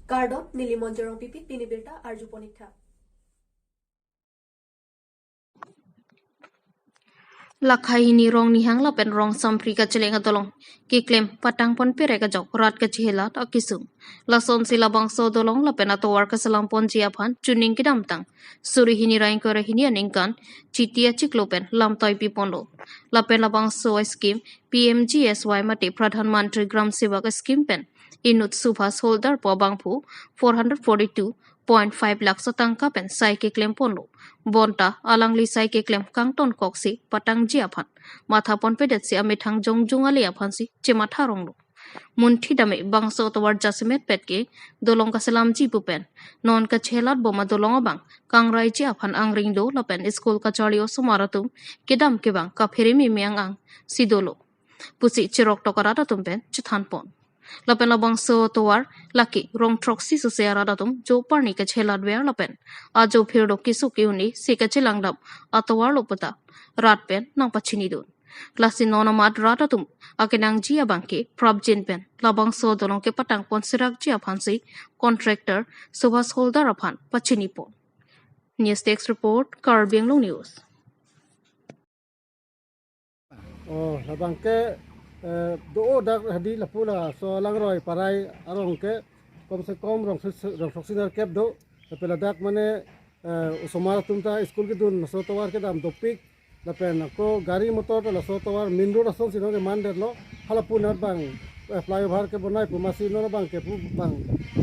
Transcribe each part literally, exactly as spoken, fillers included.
Kardom, neli Monjorong Pipit, pini birta arju ponik tha. Lakhai hini Rongnihang lapen Rongsampri kacheleng adolong keklem patang pon perek ajok rat kachehelat akesung. Lasonsi labangso adolong lapen atovar kaselam ponji aphan chuning kedamtang suri hini ra ingkoi ra hini aningkan Chiti achiklo pen lamtoi pi ponlo. Lapen labangso scheme P M G S Y mate Pradhan Mantri Gram Sevak scheme pen inut Subhas Holder pu abangphu four hundred forty-two point five lakh so tangka pen sai keklem ponlo. Bonta alangli sai keklem kangton koksi patangji aphan matha ponpedet si amethang jongjung ale aphansi chematha ronglo. Munthi dame bangso atovar jasemet pet ke dolong kaselamji pu pen non kachelat bom adolong abang kangraiji aphan angring do lapen school kacharli osomar atum kedam kevang kaphere meme ang-ang si dolo pusi cherok tokarat atum pen chethan pon. Lapen labangso atovar lake rong throksi sose arat atum jo parni kachelat ver lapen ajo phirdo keso ke-un-e si kachelang dam atovar lo puta rat pen nangpachini dun. Lasi non amat rat atum akenangji abang ke prapjin pen labangso adolong kepatang pon serakji aphansi contractor Subhas Holder aphan pachini pon. News Desk Report, Karbi Anglong News. Oh, labang ke, eh, do dak hadi lapu laso Langroi Parai arong ke, kom se kom rong throksi, rong throksi nerkep do, lapen ladak mane, eh, osomar atum ta school kedun, laso tovar kedam dopik, lapen ako gari motor ta laso tovar main road asonsi non keman detlo, halapu nat bang, eh, flyover kebonai pu masi non bang ke pu bang,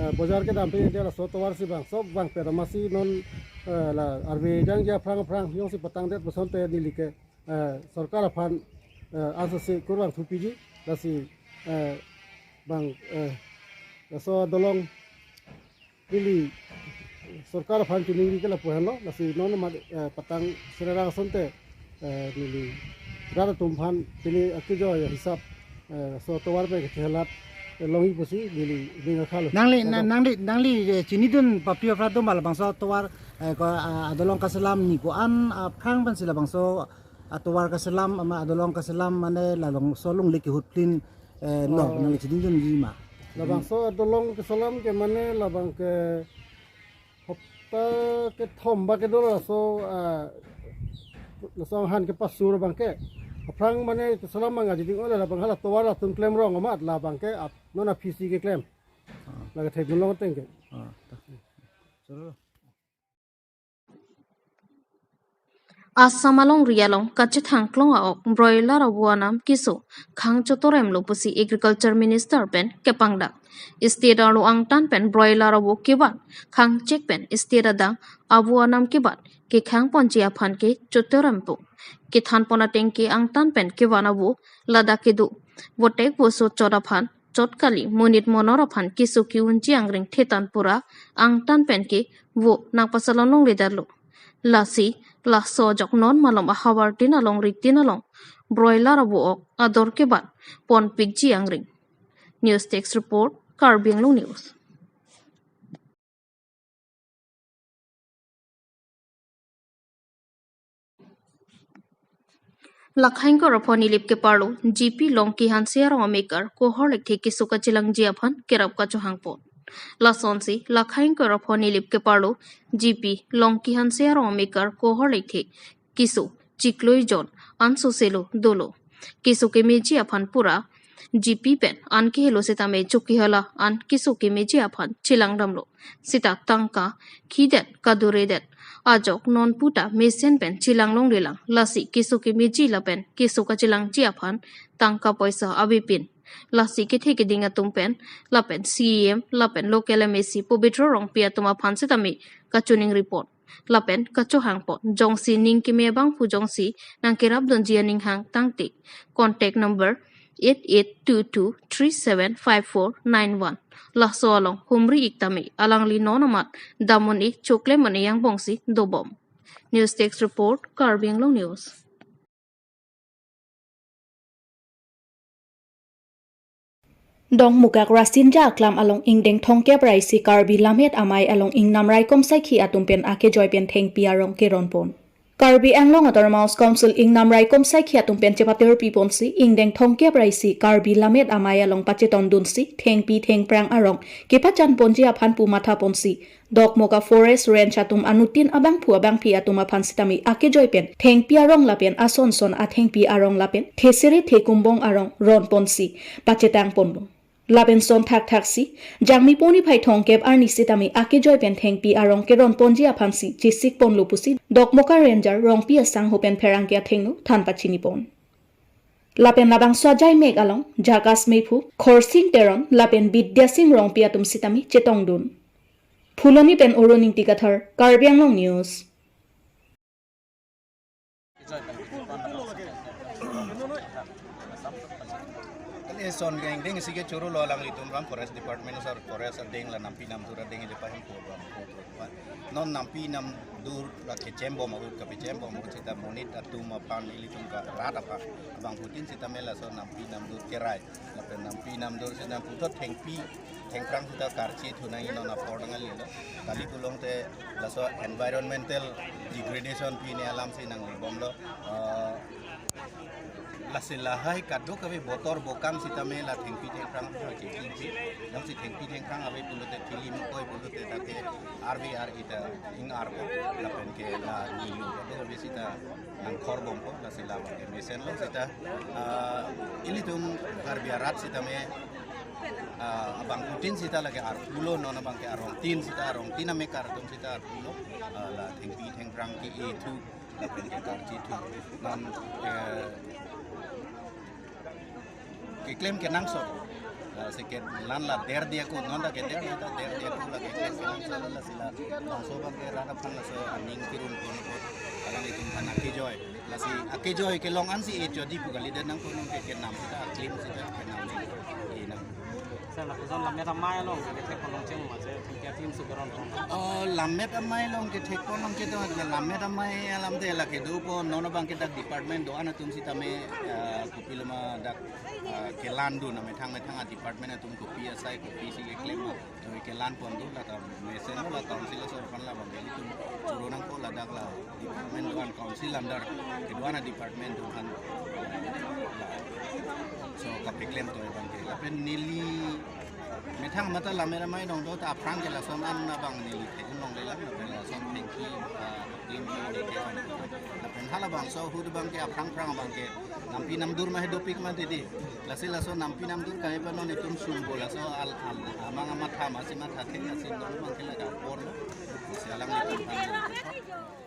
eh, bojar kedam pe dia laso tovar si bang, so bang pe masi non, eh, la arve jangji aphrang aphrang, jongsi patang det pu asonte neli ke, eh, sorkar aphan, eh, ansose kurvangthu piji, lasi, eh, bang, eh, laso adolong neli sorkar aphan chiningri ke lapu henlo, lasi non amat, eh, patang serera asonte, eh, neli rat atum aphan pini akejoi ahisap, eh, laso tovar pen kachelat, eh, longji pusi neli ning akhalo. Nangli, Kardom. Na-, nangli, nangli, eh, chinidun papi apra do ma labangso tovar, eh, ko, ah, adolong kaselam ni ko-an, ah, aphrang pensi labangso atovar kaselam ama adolong kaselam mane labangso longle kehut plin, eh, lo, Oh. Nangli chinidunji ma. Labangso adolong kaselam ke mane labang ke hopta kethom ba kedo laso, ah, laso anghan kepasur abang ke. Aphrang mane kaselam manga jiding ole labang hala tovar atum klem rong amat labang ke ap non aphisi keklem. Ah. Lake thek gulong ateng ke. Ah, ta. Chalo. Assam alongri along kachethang klong a-ok broiler avo anam keso khang chotorem lo pusi Agriculture Minister pen kepangdak. State arlo angtan pen broiler avo kevan khang chek pen state adang avo anam kevan kekhang ponji aphan ke chotorem pu. Kethan pon ateng ke angtan pen kevan avo ladak kedo. Votek voso chot aphan chot kali monit monor aphan keso ke-unji angring thetan pura angtan pen ke vo nangpasalon longle detlo. Lasi laso ajok non malom ahavar tin along ritin along broiler avo-ok ador kevan ponpikji angring. News Desk Report, Karbi Anglong News. Lakhai ingkoi ra pho Nilip keparlo G P Longki Hanse arong amekar Kohor Lekthe keso kachelangji aphan kerap kachohang pon. Lasonsi Lakhai ingkoi ra pho Nilip keparlo G P Longki Hanse arong amekar Kohor Lekthe keso chiklo jon ansose lo dolo. Keso kemeji aphan pura G P pen an kehelo setame choki hala an keso kemeji aphan chelang damlo. Sita tangka khidet kaduredet ajok non puta mesen pen chelang longlelang, lasi keso kemeji lapen keso kachelangji aphan tangka poisa avepin. Lasi kethe keding atum pen lapen C E M lapen local M A C Pobitro Rongpi atum aphan setame kachiningri pon lapen kachohang pon. Jongsi ning keme abangphu jongsi nangkerap dunji aning hang tangte contact number eight eight two two three seven five four nine one. Laso along humri ik tame alangli non amat dam un-e choklem un-e angbongsi dobom. News Desk Report, Karbi Anglong News. Dongmukak Rasinja Aklam along ingdeng thomkep ra isi Karbi Lammet Amei along ingnam raikom saikhi atum pen akejoi pen thengpi arong keron pon. Karbi Anglong Autonomous Council ingnam raikom saikhi atum pen chepaterpi ponsi ingdeng thomkep ra isi Karbi Lammet Amei along pachetongdunsi thengpi thengphrang arong kepachan ponji aphan pu matha ponsi Dokmoka Forest Range atum anuttin abangphu abangphi atum aphan sitame akejoi pen thengpi arong lapen asonson athengpi arong lapen thesere thekumbong arong ron ponsi pachetang ponlo. Lapen son thakthak si Jangmi poni phai thomkep arni sitame akejoi pen thengpi arong keron ponji aphansi chesik ponlo pusi Dokmoka Ranger Rongpi asangho pen pherangke athengno than pachini pon. Lapen labangso ajai mek along Jakas Meiphu, Khorsing Teron lapen Bidya Sing Rongpi atum sitame chetongdun. Phuloni pen Orun Ingti Kathar, Karbi Anglong News. Kali son geng ding si ke choro lo alanglitum ram Forest Department sar Forest ading la nampi namdur ading je pahem ko bang ko ko pa. Non nampi namdur la kechembom ahut kapechembom ahut sita monit atum aphan ilitum karat aphan abangphutin sitame laso nampi namdur kerai. Lapen nampi namdur sita puthot thengpi thengphrang sita karchi thunang non apor nang alilo. Kali pulote laso environmental degradation pine alam si nanglibomlo. Eh, lasi lahai kadokave botor bokang sitame la thengpi thengphrang pha ke thengpi. Jongsi thengpi thengphrang ave pulote thili mukoi pulote tate R V R ita ing arko lapen ke la nilu kadokave sita nangkhorbompo lasi la abang ke mesenlo sita, eh, ilitum Karbi arat sitame, eh, abangphutin sita lake arpulo non abang ke arongtin sita arongtin amekar atum sita arpulo, eh, la thengpi thengphrang ke-e thu lapen ke karchi thu non, eh, keklem kenangsot. Eh, si ke lan la der dia ko non da ke der dia ta der dia ko la keklem kenangsot lasi la bangso abang ke rat aphan laso aning kirun ko ko alanglitum aphan akejoi. Lasi akejoi kelong ansi e chodi pu kalidet nang ko non ke kenam sita aklim sita kenam si. E nang. Sir, lapuson Lammet Amei along kethek ponlong cheng ma che thengpi aklim sukaron pon. Oh, Lammet Amei along kethek ponlong ke to Lammet Amei alam te la kedo po non abang ke dak department do-an atum sitame, eh, kopiloma dak, eh, kelandun amethang methang a department atum kopi asai kopi si keklem. Kami kelan pon do la kam mesenlo la council asor aphan la bang ilitum choro nangpo ladak la department do-an council under kedo-an a department do-an. So kapeklem to abang ke. Lapen neli methang mata Lammet Amei dong do ta aphrang ke lason an abang neli thek nong le lang lapen lason thengpi, ah, thengpi de ke. Lapen halabangso ahut abang ke aphrang phrang abang ke nampi namdur ma he dopik ma didi. Lasi laso nampi namdur kami pa non itum sumbo laso al, al, amang amat tham asi mat hathe asi non abang ke la dapor. Si alanglitum aphan.